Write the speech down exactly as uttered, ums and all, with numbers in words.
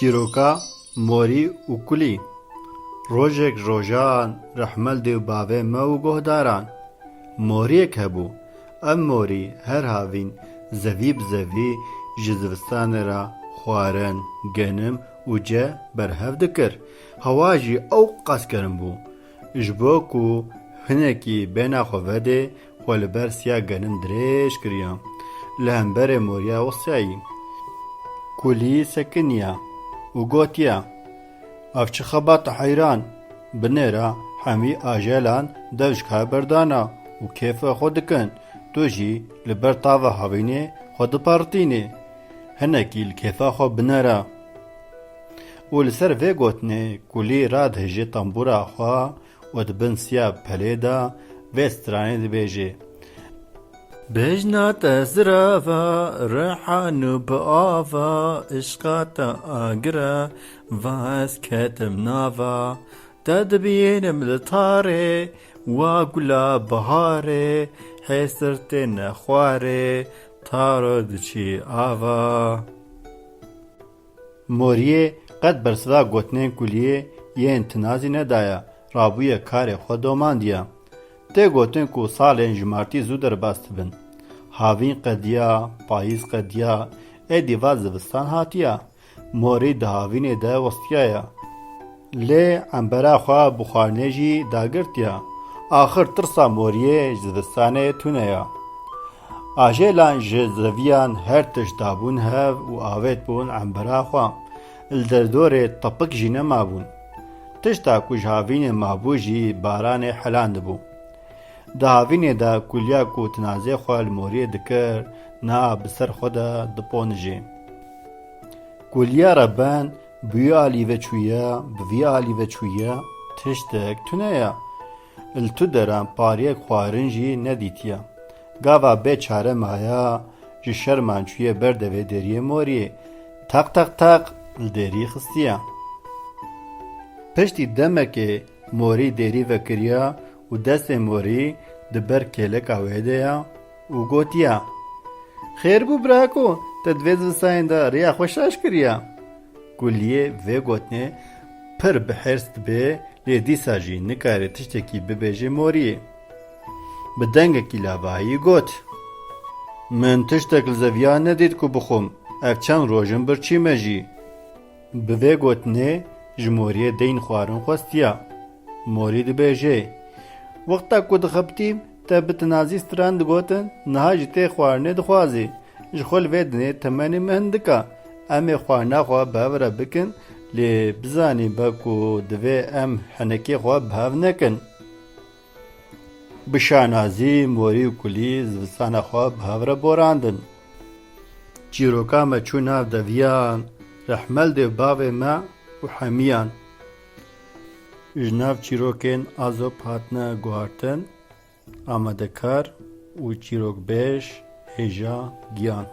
Çîroka Morî û Kulî. Rojek rojan rehmeldê û bavê me û guhdaran, moriyek hebû. Ev morî her havîn zevî bi zevî ji zivistanê re xwarin, genim û ce berhev dikir. Hewa jî ewqas germ bû. Ji bo ku hinekî bêhna xwe vedê, xwe li ber siya genim dirêj kiriya. Li hemberê moriya westiyayî. Kulî sekiniya û gotiya, Ev çi xebat e heyran! Binêre hemî ajelan dev ji kar berdana û kêfa xwe dikin. Tu jî li ber tava havînê xwe dipartînî. Hinekî li kêfa xwe binêre. Û li ser vê gotinê Kulî radihêje tembûra xwe û di bin siya pelê de vê stranê dibêje. Bejna te zirava, rihan û bi ava, işqa te agir e, va ez ketim nava. Te dibînim li tarê, wa gula biharê, hêsir tê nexwarê, taro diçî ava. Moriyê qet bersiva gotinên Kuliyê yên tinazî nedaya, rabûye karê xwe domandiya. Tê gotin ku salên jimartî zû derbas dibin. Havîn qediya, payîz qediya, êdî va zivistan hatiya. Morî di havînê de westiyaya. Lê embera xwe bi xwarinê jî dagirtiya. Axir tirsa moriyê ji zivistanê tune ya. Ajelan ji zeviyan her tişt dabûn hev û avêt bûn embera xwe. Li derdorê tepik jî nemabûn. Tişta ku ji havînê mabû jî baranê helandibû. Di havînê de kuliya ku tinazê xwe li moriyê dikir, niha bi ser xwe de diponijê. Kuliya reben bi wî alî ve çûye, bi vî alî ve çûye, tiştek tune ye. Li tu deran pariyek xwarin jî nedîtiye. Gava bê çare maya, ji şerman çûye ber devê deriyê moriyê. Teq teq teq li derî xistiye. Piştî demekê morî derî vekiriya û destê morî di ber kêleka wê de ya û gotiya, Xêr bû birako, te di vê zivistanê de rêya xwe şaş kiriya. Kuliyê vê gotinê pir bi hêrs dibe, lê dîsa jî nikare tiştekî bibêje moriyê. Bi dengekî lavayî got, Min tiştek li zeviya nedît ku bixwim, ev çend roj in birçî me jî. Bi vê gotinê ji moriyê deyn xwarin xwestiya. Morî dibêje, Wexta ku dixebitîm, te bi tinazî stran digotin, niha jî tê xwarinê dixwazî. Ji xwe li vê dinê temenê me hindik e. Em ê xwarina xwe bi hev re bikin, lê bizanî be ku divê em henekê xwe bi hev nekin. Bi şanazî morî û kulî zivistana xwe bi hev re borandin. Çîroka me çû nav deviyan, rehmeldê bavê me û hemiyan. Ji nav çîrokên Azop hatine guhartin, amadekar û çîrokbêj Hêja Giyan.